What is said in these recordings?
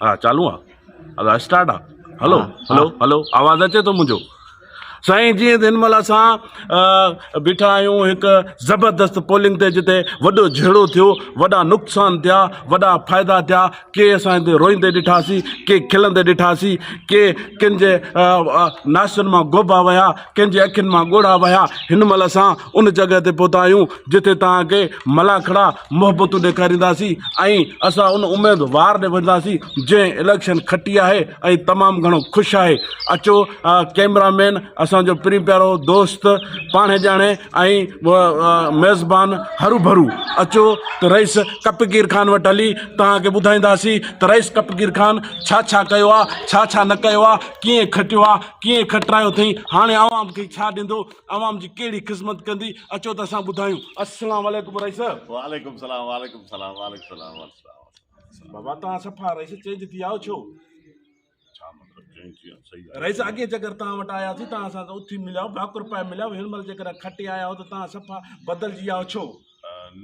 ها چالو آ ادا اسٽارٽ آ هلو هلو هلو آواز اچي ٿو منهنجو سائين جيئن ته هن مهل اسان بيٺا آهيون هڪ زبردست پولنگ تي جتي وڏو جهيڙو ٿيو وڏا نقصان ٿيا وڏا فائدا ٿيا ڪي اسان هتي روئيندي ڏٺاسين ڪي کلندي ڏٺاسين ڪي ڪن جي ناسن مان گوبا ويا ڪن جي اکين مان ڳوڙها وهيا هن مهل اسان ان جڳهه تي پهتا آهيون جتي توهان کي ملاکڙا محبتون ڏيکارينداسين ۽ اسان ان اميدوار ڏي وينداسين جنهن اليڪشن کٽي آهي ۽ تمام گهڻو خوش آهي اچو ڪئميرا مين اسان جو پرين پيارو دوست پاڻهي ڄاڻي ۽ ميزبان هروڀرو اچو ته رئيس ڪپگير خان وٽ هلي توهان کي ٻڌائينداسين ته رئيس ڪپگير خان ڇا ڇا ڪيو آهي ڇا ڇا نه ڪيو آهي ڪيئن کٽيو آهي ڪيئن کٽرايو اٿئي هاڻي عوام کي ڇا ڏيندو عوام جي ڪهڙي خذمت ڪندي اچو ته اسان ٻڌايون السلام عليڪم رئيس وعليڪم السلام وعليڪم السلام وعليڪم السلام وعليڪم بابا توهان صفا رئيس چينج ٿي آيو ڇو ڇا مطلب چينج ٿي ويو صحيح آهي رئيس اڳي جيڪر توهان وٽ آياسين توهان اسان سان اٿي مليا ڀاڪر پائي مليا هن مهل جيڪر کٽي آيا آهيو ته توهان صفا بدلجي ويا آهيو ڇو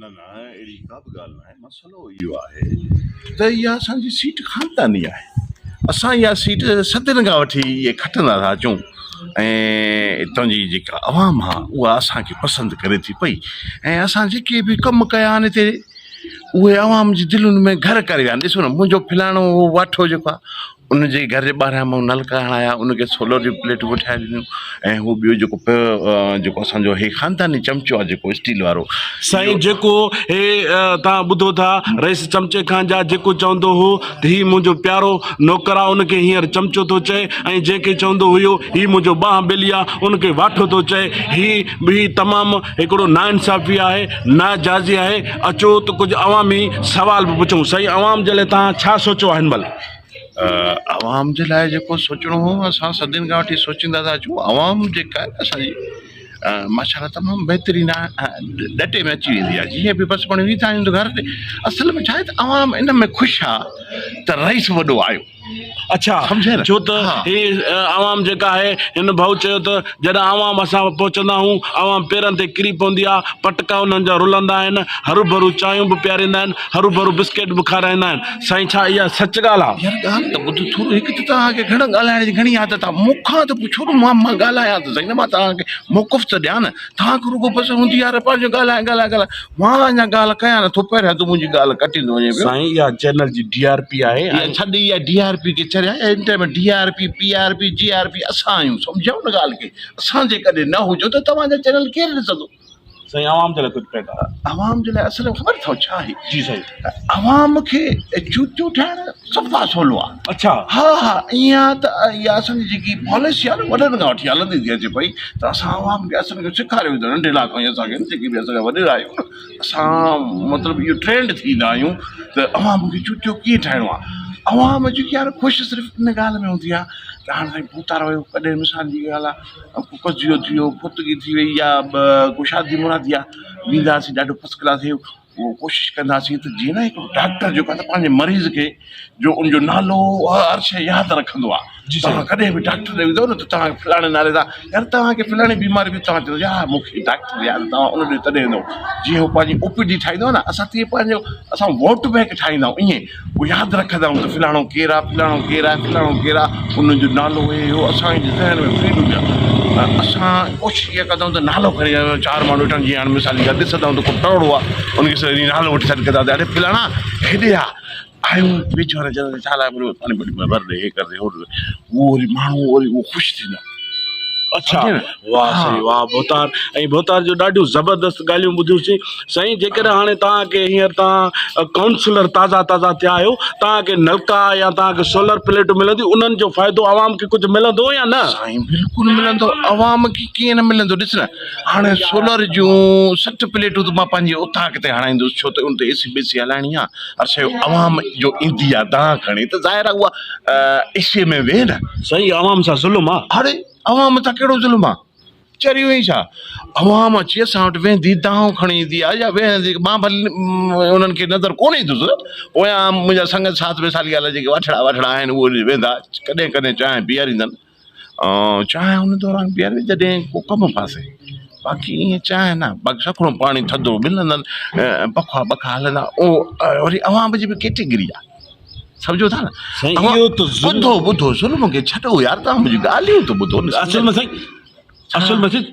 نه نه اهڙي ڪا به ڳالهه ناهي مسئلو اهو آهي ته اها اسان جي سيٽ خانداني آهي اسان اها سيٽ صدين کان وٺي اهي کٽندا ٿا اچون ۽ هتان جي جيڪا عوام آهي اها اسان کي پسند ڪري ٿي پئي ۽ اسان جيڪي به ڪم ڪيا آهن هتي اهي عوام جي دلين ۾ گهر ڪري ويا آهن ڏسو نه منهنجو فلاڻو اهو واٺو جيڪو آهي ان جي گهر جي ٻاهران مون نلڪا هڻايا ان کي سولر جون پليٽون به ٺاهي ڏنيون ۽ هو ٻيو جيڪو جيڪو اسان جو هي خانداني چمچو آهي جيڪو اسٽيل وارو سائين جيڪو هي تان ٻڌو ٿا رئيس چمچي خان جا جيڪو چوندو هو ته هي منهنجو پيارو نوڪر آ ان کي هينئر چمچو ٿو چئي ۽ جنهن کي چوندو هيو هي منهنجو ٻانهن ٻيلي آ ان کي واٺو ٿو چئي هي به تمام هڪڙو ناانصافي آهي ناجائزي آهي اچو ته ڪجهه عوامي سوال به پڇون سائين عوام جي لاء تان ڇا سوچيو آهي هن مهل عوام جي لاء جيڪو سوچڻو هو اسان صدين کان وٺي سوچيندا ٿا اچون عوام جيڪا آهي اسان جي ماشاء الله تمام بهترين آهي ڏٽي ۾ اچي ويندي آهي جيئن به بس پاڻ ويندا آهيون ته گهر تي اصل ۾ ڇا آهي ته عوام ان ۾ خوش آهي ته رئيس وڏو آيو اڇا ڇو ته هي عوام جيڪا آهي هن ڀائو چيو ته جڏهن عوام اسان وٽ پهچندا آهيون عوام پيرن تي ڪري پوندي آهي پٽڪا انهن جا رلندا آهن هروڀرو چانهيون به پياريندا آهن هروڀرو بسڪيٽ به کارائيندا آهن سائين ڇا اها سچ ڳالهه آهي؟ يار ڳالهه ته ٻڌ ٿورو هڪ ته توهان کي گهڻو ڳالهائڻ جي گهڻي عادت آهي مون کان ته پڇو نه مان مان ڳالهايان ته سهي نه مان توهان کي موقف ته ڏيان نه توهان کي رڳو بس هوندي آهي پنهنجو ڳالهائي ڳالهائي ڳالهائي مان اڃا ڳالهه ڪيان نه ٿو پهريان تون منهنجي ڳالهه ڪٽيندو وڃين پيو. سائين اها چينل جي ڊي آر پي آهي اها ڇڏ اها ڊي آر پي کي ڇڏ ان time D R P P R P جي آر پي اسان آهيون سمجهيو نه ڳالهه کي اسان جيڪڏهن نه هجون ته توهان جا چينل ڪير ڏسندو. سائين عوام جي لاء ڪجهه پيغام. عوام جي لاء اصل ۾ خبر اٿو ڇا آهي؟ جي سائين. عوام کي چوٽيون ٺاهڻ صفا سولو آهي. اڇا. ها ها ائين آهي ته اها اسان جي جيڪي پاليسي آهي نه وڏن کان وٺي هلندي ٿي اچي پئي ته اسان عوام کي اصل ۾ سيکاريو ويندو ننڍي لاء کان ئي اسان کي جيڪي به اسان جا وڏيرا آهيون نه اسان مطلب اهو ٽرينڊ ٿي ويندا آهيون ته عوام کي چوٽيو ڪيئن ٺاهڻو آهي عوام جيڪي آهي نه خوش صرف ان ڳالهه ۾ هوندي آهي ته هاڻ سائين ڀوتار ويو ڪڏهن مثال جي ڳالهه آهي ڪو قضيو ٿي ويو، فوتگي ٿي وئي يا ڪو شادي مرادي آ، وينداسين ڏاڍو فرسٽ ڪلاس هي اهو ڪوشش ڪنداسين ته جيئن نه هڪڙو ڊاڪٽر جيڪو آهي نه پنهنجي مريض کي جو ان جو نالو هر شيء ياد رکندو آ توهان ڪڏهن به ڊاڪٽر ڏي ويندو نه ته توهان کي فلاڻي نالي سان يار توهان کي فلاڻي بيماري به توهان چوندو يار مون کي ڊاڪٽر ياد توهان ان ڏي تڏهن ويندو جيئن هو پنهنجي او پي ڊي ٺاهيندو آ نه اسان تيئن پنهنجو اسان ووٽ بينڪ ٺاهيندا آهيون ائين هو ياد رکندا آهيون ته فلاڻو ڪير آ، فلاڻو ڪير آ، فلاڻو ڪير آ، ان جو نالو هي هو اسان جي ذهن ۾ فري هوندي آ. اسان ڪوشش اها ڪندا آهيون ته نالو کڻي چار ماڻهو ويٺا آهن جيئن هاڻي مثال جي ڳالهه ڏسندا آهيون ته ڪو ٽوڙو آ ان کي سڏي نالو وٺي سڏ ڪندا آهيون ته اڙي فلاڻا هيڏي آ آيون ويجهو وارا چوندا ڇا لاء پاڻي پاڻي ڀر ڏي هي ڪر ڏي هو ڏي اهو وري ماڻهو وري اهو خوش ٿيندو آ. اڇا واه سائين واه ڀوتار ۽ ڀوتار جو ڏاڍيون زبردست ڳالهيون ٻڌيون سين سائين جيڪڏهن هاڻي توهان کي هينئر توهان ڪائونسلر تازا تازا ٿيا آهيو توهان کي نلڪا يا توهان کي سولر پليٽون ملنديون انهن جو فائدو عوام کي ڪجهه ملندو يا نه؟ سائين بلڪل ملندو عوام کي ڪيئن نه ملندو ڏس نه هاڻي سولر جون 60 پليٽون ته مان پنهنجي اوطاق تي هڻائيندس ڇو ته ان تي اي سي بي سي هلائڻي آهي هر شيء عوام جو ايندي آهي دانهن کڻي ته ظاهر آهي اها اي سي ۾ ويهي نه. سائين عوام سان ظلم آ. اڙي عوام سان ڪهڙو ظلم آ چريو آهين ڇا عوام اچي اسان وٽ ويهندي دانهون کڻي ايندي آ يا ويهندي مان ڀلي انهن کي نظر ڪونه ايندس پويان منهنجا سنگت ساٿ مثال جي ڳالهه جيڪي واٺڙا واٺڙا آهن اهي ويهندا ڪڏهن ڪڏهن چانهه پياريندن چانهه ان دوران پياري جڏهن ڪو ڪم پاسي باقي ائين چانهه نه باقي سکڻو پاڻي ٿڌو ملندن پکا بکا هلندا اهو وري عوام جي به ڪيٽيگري آ. سمجهو ٿا نه؟ سائين اهو ته ظلم. ٻڌو ٻڌو ظلم کي ڇڏو يار توهان منهنجون ڳالهيون ته ٻڌو نه. اصل ۾ سائين اصل ۾ سائين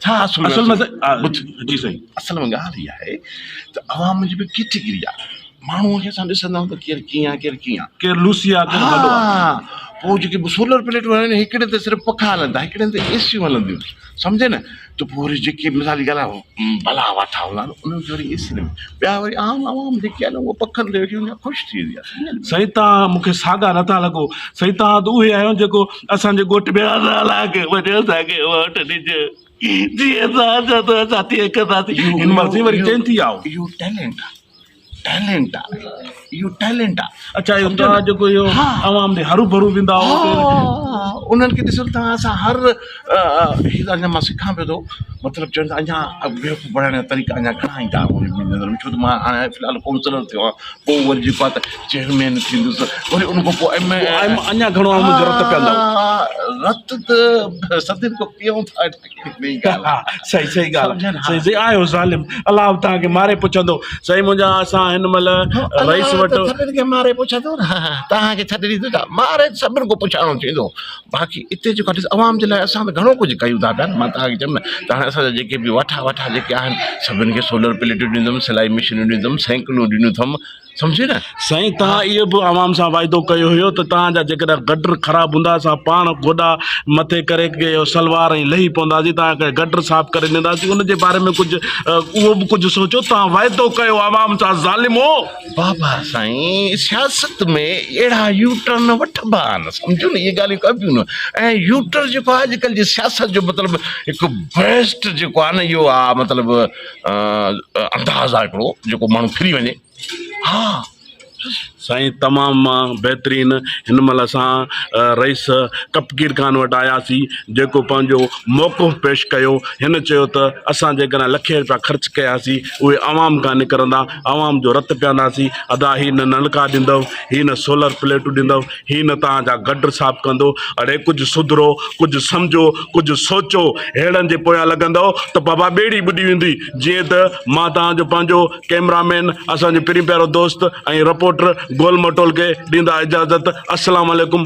ڇا اصل ۾ اصل ۾ سائين ٻڌ جي سائين. اصل ۾ ڳالهه اها آهي ته عوام جي به ڪيٽيگري آهي. ماڻهوء کي اسان ڏسندا آهيون ته ڪير ڪيئن آهي ڪير ڪيئن آهي. ڪير لوسي آهي ڪير ڀلو آهي. ها پوء جيڪي سولر پليٽون آهن هڪڙي تي صرف پکا هلن ٿا هڪڙي تي اي سيون هلنديون سمجهي نه ته پوء وري جيڪي مثال جي ڳالهه آهي ڀلا واٺا هوندا آهن انهن کي وري اي سي نه ٻيا وري عام عوام جيڪي آهي نه اهو پکن تي ويٺي هوندي آهي خوش ٿي ويندي آهي سمجهي نه. سائين توهان مون کي ساڳا نٿا لڳو سائين توهان ته اهي آهيو جيڪو اسان جي ڳوٺ ۾ الله کي وڃو اسان کي ووٽ ڏجو جيئن توهان چئو ته اسان تيئن ڪنداسين هن مهل سائين وري چينج ٿي ويا آهيو. اهو ٽيلنٽ آهي ٽيلنٽ آ اهو ٽيلنٽ آ. اڇا اهو توهان جيڪو اهو عوام ڏي هرو ڀرو ويندا هئو انهن کي ڏسو توهان اسان هر هي ته اڃا مان سکان پيو ٿو مطلب چون ٿا اڃا بيوقوف بڻائڻ جا طريقا اڃا گهڻا ايندا منهنجي نظر ۾ ڇو ته مان هاڻي في الحال ڪائونسلر ٿيو آهيان پوء وري جيڪو آهي ته چيئرمين ٿيندس وري ان کان پوء ايم اڃا گهڻو عوام جو رت پيئندؤ رت ته صدين کان پيئون ٿا صحيح صحيح ڳالهه صحيح صحيح آهيو ظالم الله به توهان کي ماري پڇندو سائين منهنجا اسان هن مهل رئيس وٽ سڀن کي ماري پڇندو نه توهان کي ڇڏي ڏيندو ڇا ماري سڀن کان پڇاڻو ٿيندو باقي اتي جيڪو ڏس عوام جي لاء اسان ته گهڻو ڪجهه ڪيون ٿا پيا نه مان توهان کي چيم نه ته هاڻي اسان جا جيڪي به واٺا واٺا جيڪي آهن سڀن کي سولر پليٽون ڏيندم سلائي مشينون ڏيندم سائيڪلون ڏنيون اٿم سمجهي نه. سائين توهان اهو به عوام سان واعدو ڪيو هيو ته توهان جا جيڪڏهن گٽر خراب هوندا اسان پاڻ گوڏا مٿي ڪري اهو سلوار ۽ لهي پونداسين توهان کي گٽر صاف ڪري ڏينداسين ان جي باري ۾ ڪجهه اهو به ڪجهه سوچو توهان واعدو ڪيو عوام سان ظالمو. بابا سائين سياست ۾ اهڙا يوٽرن وٺبا آهن سمجهو نه اهي ڳالهيون ڪبيون نه ۽ يوٽر جيڪو آهي اڄڪلهه جي سياست جو مطلب هڪ بيسٽ جيڪو آهي نه اهو آهي مطلب انداز آهي هڪڙو جيڪو ماڻهو ڦري وڃي ها. سائين تمام بهترين هن مهل اسان رئيس ڪپگير خان وٽ آياسين جيڪو پنهنجو موقف پيش ڪيو هن چيو ته اسان جيڪڏهن لکين روپيا خرچ ڪياسين اهي عوام کان نڪرندا عوام جو رت پيئنداسين ادا هي نه نلڪا ڏيندو هي نه سولر پليٽون ڏيندو هي نه توهان جا گٽر صاف ڪندو اڙي ڪجهه سڌرو ڪجهه سمجهو ڪجهه سوچو ههڙن جي پويان لڳندو ته بابا ٻيڙي ٻڏي ويندي جيئن ته مان توهان جو پنهنجو ڪئميرا مين اسان جو پرين پيارو دوست ۽ رپورٽر گول مٽول کي ڏيندا اجازت السلام عليڪم.